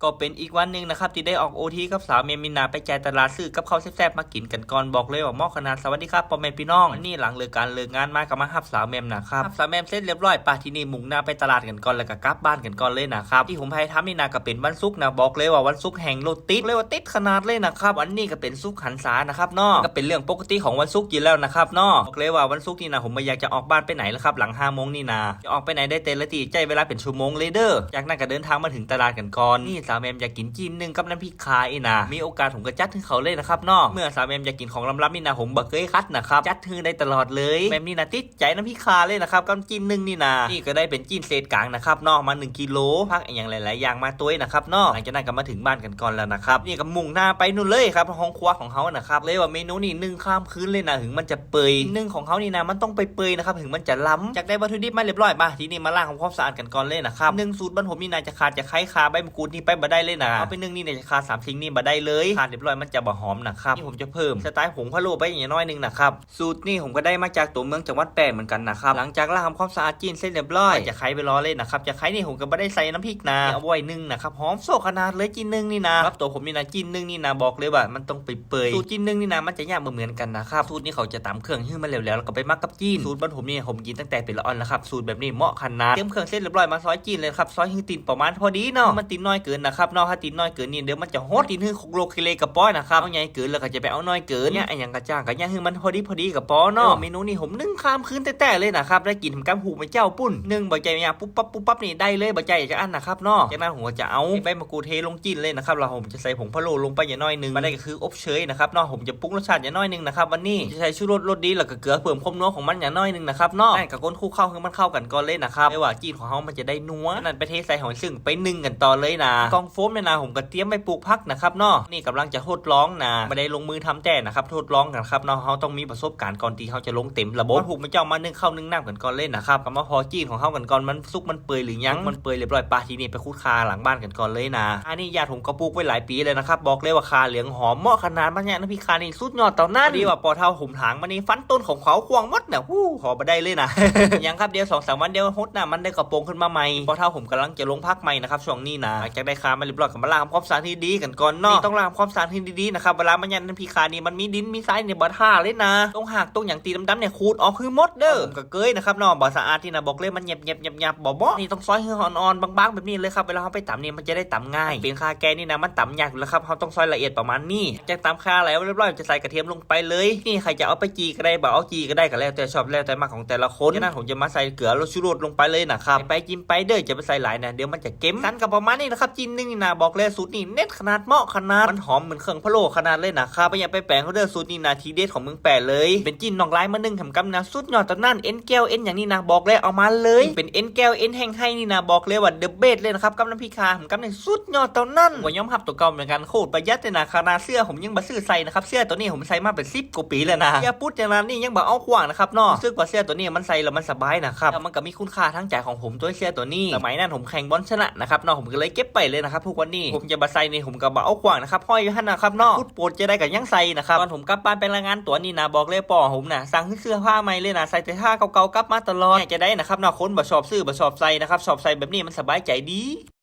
ກໍເປັນອີກວັນໜຶ່ງນະຄັບ ທີ່ໄດ້ອອກໂອທີກັບສາວແໝມນີ້ນາ ໄປຈ່າຍຕະຫຼາດຊື້ກັບເຂົ້າແຊບໆມາກິນກັນກ່ອນ. ບອກເລີຍວ່າເໝາະຂະໜາດ. ສະຫວັດດີຄັບ ພໍ່ແມ່ພີ່ນ້ອງ. ວັນນີ້ຫຼັງເລີກການເລີກງານມາ ກໍມາຮັບສາວແໝມນະຄັບ. ຮັບສາວແໝມເສັດລຽບຮ້ອຍ ປະ ທີນີ້ມຸ່ງໜ້າໄປຕະຫຼາດກັນກ່ອນ ແລ້ວກໍກັບບ້ານກັນກ່ອນເລີຍນະຄັບ. ທີ່ຜົມຖ່າຍທຳນີ້ນາ ກໍເປັນວັນສຸກນະ. ບອກເລີຍວ່າວັນສຸກແຫ່ງລົດຕິດ ເລີຍວ່າຕິດຂະໜາດເລີຍນະຄັບ. ອັນນີ້ກໍເປັນສຸກຫັນສານະຄັບເນາະ. ກໍເປັນເລື່ອງປົກກະຕິຂອງວັນສຸກຢູ່ແລ້ວນະຄັບເນາະ. ບອກເລີຍວ່າວັນສຸກນີ້ນາ ຜົມບໍ່ຢາກຈະອອກບ້ານໄປໃຫນລະຄັບ ຫຼັງຫ້າໂມງນີ້ນາ. ຈະອອກໄປໃຫນໄດ້ແຕ່ລະທີ່ ໃຊ້ເວລາເປັນຊົ່ວໂມງເລີຍເດີ້. ຈາກນັ້ນກໍເດີນທາງມາເຖິງຕະຫຼາດກັນກ່ອນ. ນີ້ສາວແໝມຢາກກິນຈີ້ນໜຶ່ງກັບນ້ຳພລິກຂ່ານີ້ນາ ມີໂອກາດຜົມກໍຈັດໃຫ້ເຂົາເລີຍນະຄັບເນາະ. ເມື່ອສາວແໝມຢາກກິນຂອງລຳໆນີ້ນາ ຜົມບໍ່ເຄີຍຂັດນະຄັບ ຈັດໃຫ້ໄດ້ຕະຫຼອດເລີຍ. ແໝມນີ້ນາຕິດໃຈນ້ຳພລິກຂ່າເລີຍນະຄັບ ກັບຈີ້ນໜຶ່ງນີ້ນາ. ນີ້ກໍໄດ້ເປັນຈີ້ນເສດກາງນະຄັບເນາະ ມາໜຶ່ງກິໂລ ຜັກອີ່ຫຍັງຫຼາຍໆຢ່າງມາຕົວຍນະຄັບເນາະ. ຫຼັງຈາກນັ້ນກໍມາເຖິງບ້ານກັນກ່ອນແລ້ວນະຄັບ. ນີ້ກໍມຸ່ງໜ້າໄປນູ້ນເລີຍຄັບ ຫ້ອງຄົວຂອງເຮົານະຄັບ. ເລີຍວ່າເມນູນີ້ໜຶ້ງຂ້າມຄືນເລີຍນະ ເຖິງມັນຈະເປື່ອຍ. ໜຶ້ງຂອງເຮົານີ້ນາ ມັນຕ້ອງເປື່ອຍໆນະຄັບ ເຖິງມັນຈະລຳ. ຈັກໄດ້ວັດຖຸດິບມາລຽບຮ້ອຍ ມາ ທີນີ້ມາລ້າງທຳຄວາມສະອາດກັນກ່ອນເລີຍນະຄັບ. ໜຶ້ງສູດບ້ານຜົມນີ້ນາ ຈະຂາດຈະໄຄຄາໃບມະກູດນີ້ໄປບໍ່ໄດ້ເລີຍນະ. ເອົາໄປໜຶ້ງນີ້ນາ ຈະຂາດສາມສິ່ງນີ້ບໍ່ໄດ້ເລີຍ. ຂາດລຽບຮ້ອຍມັນຈະບໍ່ຫອມນະຄັບ. ນີ້ຜົມຈະເພີ່ມສະໄຕຜົງພະໂລ້ໄປໜ້ອຍໜຶ່ງນະຄັບ. ສູດນີ້ຜົມກໍໄດ້ມາຈາກຕົວເມືອງຈັງຫວັດແປຣເໝືອນກັນນະຄັບ. ຫຼັງຈາກລ້າງທຳຄວາມສະອາດຈີ້ນເສັດລຽບຮ້ອຍ ຈະໄຄໄປລໍເລີຍນະຄັບ. ຈະໄຄນີ້ຜົມກໍບໍ່ໄດ້ໃສ່ນ້ຳພລິກນາ ເອົາໄວ້ໜຶ້ງນະຄັບ. ຫອມໂຊກຂະໜາດເລີຍຈີ້ນໜຶ່ງນີ້ນາ. ສຳລັບຕົວຜົມນີ້ນາ ຈີ້ນໜຶ່ງນີ້ນາ ບອກເລີຍວ່າມັນຕ້ອງເປື່ອຍໆ. ສູດຈີ້ນໜຶ່ງນີ້ນາ ມັນຈະຍາກບໍ່ເໝືອນກັນນະຄັບ. ສູດນີ້ເຂົາຈະຕຳເຄື່ອງໃຫ້ມັນແຫຼວໆ ແລ້ວກໍໄປໝັກກັບຈີ້ນ. ສູດບ້ານຜົມນີ້ ຜົມກິນຕັ້ງແຕ່ເປັນລະອ່ອນແລ້ວຄັບ. ສູດແບບນີ້ເໝາະຂະໜາດ. ຕຽມເຄື່ອງເສັດລຽບຮ້ອຍ ມາຊອຍຈີ້ນເລີຍນະຄັບ. ຊອຍໃຫ້ຕີນປະມານພໍດີເນາະ ມັນຕີນນ້ອຍເກີນນະຄັບເນາະ. ຖ້າຕີນນ້ອຍເກີນນີ້ ດຽວມັນຈະຫົດ ຕີນໃຫ້ໂລເຄເລກະປອຍນະຄັບ. ເອົາໃຫຍ່ເກີນແລ້ວກໍຈະໄປເອົານ້ອຍເເກີນ ເອົາຫຍັງກະຈ້າງ ກໍຢ່າງໃຫ້ມັນພໍດີໆກະພໍເນາະ. ເອີ ເມນູນີ້ຜົມໜຶ້ງຂ້າມຄືນແທ້ໆເລີຍນະຄັບ. ໄດ້ກິນກຳຫູໝູເຈົ້າປຸ້ນ ໜຶ້ງບໍ່ໃຈຍາປຸບປັບປຸບປັບນີ້ໄດ້ເລີຍ ບໍ່ໃຈຈັກອັນນະຄັບເນາະ. ຈາກນັ້ນຜົມກໍຈະເອົາໃບມະກູດເທລົງຈີ້ນເລີຍນະຄັບ ແລ້ວຜົມຈະໃສ່ຜົງພະໂລ້ລົງໄປຢ່າງໜ້ອຍໜຶ່ງ. ບັດນີ້ກໍຄືອົບເຊີຍນະຄັບເນາະ. ຜົມຈະປຸງລົດຊາດຢ່າງໜ້ອຍໜຶ່ງນະຄັບ. ວັນນີ້ຈະໃສ່ຊູລົດລົດດີ ແລ້ວກໍເກືອຂວມຄວາມນົວຂອງມັນຢ່າງໜ້ອຍໜຶ່ງນະຄັບເນາະ. ຈາກນັ້ນກໍຄົນຄຸກເຂົ້າໃຫ້ມັນເຂົ້າກັນກ່ອນເລີຍນະຄັບ. ແຕ່ວ່າຈີ້ນຂອງເຮົາມັນຈະໄດ້ນົວ. ຈາກນັ້ນໄປເທໃສ່ຫອຍເຊິ່ງ ໄປໜຶ້ງກັນຕໍ່ເລີຍນະ. ກ່ອງໂຟມນີ້ນະ ຜົມກໍຕຽມໄວ້ປູກຜັກນະຄັບເນາະ. ນີ້ກຳລັງຈະທົດລອງນະ ບໍ່ໄດ້ລົງມືທຳແທ້ນະຄັບ ທົດລອງກັນຄັບເນາະ. ເຮົາຕ້ອງມີປະສົບການກ່ອນທີ່ເຮົາຈະລົງເຕັມລະບົບ. ມາຜູກມາເຈົ້າ ມາໜຶ້ງເຂົ້າໜຶ້ງນ້ຳກັນກ່ອນເລີຍນະຄັບ. ກໍມາພໍຈີ້ນຂອງເຮົາກັນກ່ອນ ມັນສຸກມັນເປື່ອຍຫຼືຍັງ. ມັນເປື່ອຍລຽບຮ້ອຍ ປະ ທີນີ້ໄປຂຸດຂ່າຫຼັງບ້ານກັນກ່ອນເລີຍນະ. ອ່າ ນີ້ຍາດຜົມກໍປູກໄວ້ຫຼາຍປີແລ້ວນະຄັບ. ບອກເລີຍວ່າຂ່າເຫຼືອງຫອມເໝາະຂະໜາດ. ມາຍາດນ້ຳພຣິກຂ່ານີ້ສຸດຍອດຕານນັ້ນ. ພໍດີວ່າພໍ່ເຖົ້າຫົມຖາງມານີ້ ຟັນຕົ້ນຂອງເຂົາຂວ້າງໝົດນະ. ຫູ ຂໍບໍ່ໄດ້ເລີຍນະ. ຫຍັງຄັບ ດຽວສອງສາມວັນ ດຽວຫົດນ້ຳມັນ ດຽວກໍປົ່ງຂຶ້ນມາໃໝ່. ພໍ່ເຖົ້າຜົມກຳລັງຈະລົງຜັກໃໝ່ນະຄັບ ຊ່ວງນີ້ນະ. ຫຼັງຈາກໄດ້ຂ່າມາລຽບຮ້ອຍ ກໍມາລ້າງຄວາມສະອາດໃຫ້ດີກັນກ່ອນເນາະ. ນີ້ຕ້ອງລ້າງຄວາມສະອາດໃຫ້ດີໆນະຄັບ. ເວລາມາຍາດນ້ຳພຣິກຂ່ານີ້ ມັນມີດິນມີຊາຍນີ້ ບໍ່ຖ້າເລີຍນະ. ຕ້ອງຫາກຕ້ອງຫຍັງຕີດຳໆນີ້ ຂູດອອກໃຫ້ໝົດເດີ້. ກໍເກີຍນະຄັບເນາະ ບໍ່ສະອາດນີ້ນະ. ບອກເລີຍມັນຫຍັບໆໆໆ ບໍ່ເໝາະ. ນີ້ຕ້ອງຊອຍໃຫ້ອ່ອນໆ ບາງໆ ແບບນີ້ເລີຍຄັບ. ເວລາເຮົາໄປຕຳນີ້ ມັນຈະໄດ້ຕຳງ່າຍ. ເປັນຂ່າແກ່ນີ້ນະ ມັນຕຳຍາກຢູ່ແລ້ວຄັບ. ເຮົາຕ້ອງຊອຍລະອຽດປະມານນີ້. ຈາກຕຳຂ່າແລ້ວລຽບຮ້ອຍ ຈະໃສ່ກະທຽມລົງໄປເລີຍ. ນີ້ໃຜຈະເອົາໄປຈີ່ກໍໄດ້ ບໍ່ເອົາຈີ່ກໍໄດ້ ກໍແລ້ວແຕ່ຊອບ ແລ້ວແຕ່ມັກຂອງແຕ່ລະຄົນ. ຈາກນັ້ນຜົມຈະມາໃສ່ເກືອ ແລ້ວຊູລົດລົງໄປເລີຍນະຄັບ. ໃຜໄປຈິ້ມໄປເດີ້ ຈະໄປໃສ່ຫຼາຍນະ ດຽວມັນຈະເຄັມ. ສັ້ນກໍປະມານນີ້ນະຄັບ. ຈີ້ນໜຶ່ງນີ້ນະ ບອກເລີຍສູດນີ້ເດັດຂະໜາດ ເໝາະຂະໜາດ ມັນຫອມເໝືອນເຄື່ອງພະໂລ້ຂະໜາດເລີຍນະຄັບ. ບໍ່ຢາກໄປແປງເຂົາເດີ້ ສູດນີ້ນະ ທີເດັດຂອງເມືອງແປຣເລີຍ. ເປັນຈີ້ນໜອງລາຍມາໜຶ້ງ ແຖມກັບນະ ສຸດຍອດຕານນັ້ນ. ເອັນແກ້ວເອັນຫຍັງນີ້ນະ ບອກເລີຍເອົາມາເລີຍ. ເປັນເອັນແກ້ວເອັນແຫ້ງໄຮ່ນີ້ນະ ບອກເລີຍວ່າ the best ເລີຍນະຄັບ ກັບນ້ຳພຣິກຂ່າ ກັບນີ້ສຸດຍອດຕານນັ້ນ. ບໍ່ຍອມຮັບຕົວເກົ່າເໝືອນກັນ ໂຄດປະຢັດເລີຍນະ. ຂະໜາດເສື້ອຜົມຍັງບໍ່ຊື້ໃສ່ນະຄັບ. ເສື້ອໂຕນີ້ຜົມໃສ່ມາເປັນສິບກວ່າປີແລ້ວນະ. ເສື້ອປຸດຂະໜາດນີ້ຍັງບໍ່ເອົາຂວ້າງນະຄັບເນາະ. ຮູ້ສຶກວ່າເສື້ອໂຕນີ້ມັນໃສ່ແລ້ວມັນສະບາຍນະຄັບ ແລ້ວມັນກໍມີຄຸນຄ່າທາງໃຈຂອງຜົມດ້ວຍ ເສື້ອໂຕນີ້. ສະໄໝນັ້ນຜົມແຂ່ງບອນຊະນະນະຄັບເນາະ ຜົມກໍເລີຍເກັບໄວ້ເລີຍນະຄັບ. ທຸກວັນນີ້ຜົມຈະບໍ່ໃສ່ນີ້ ຜົມກໍບໍ່ເອົາຂວ້າງນະຄັບ ຫ້ອຍຢູ່ຫັ້ນນະຄັບເນາະ. ຄຸດໂປດຈະໄດ້ກໍຍັງໃສ່ນະຄັບ. ຕອນຜົມກັບບ້ານໄປລາຍງານຕົວນີ້ນະ ບອກເລີຍພໍ່ຜົມນະ ສັ່ງໃຫ້ຊື້ຜ້າໃໝ່ເລີຍນະ ໃສ່ແຕ່ຜ້າເກົ່າໆກັບມາຕະຫຼອດ. ໃຫ້ຈະໄດ້ນະຄັບເນາະ ຄົນບໍ່ຊອບຊື້ບໍ່ຊອບໃສ່ນະຄັບ ຊອບໃສ່ແບບນີ້ມັນສະບາຍໃຈດີ.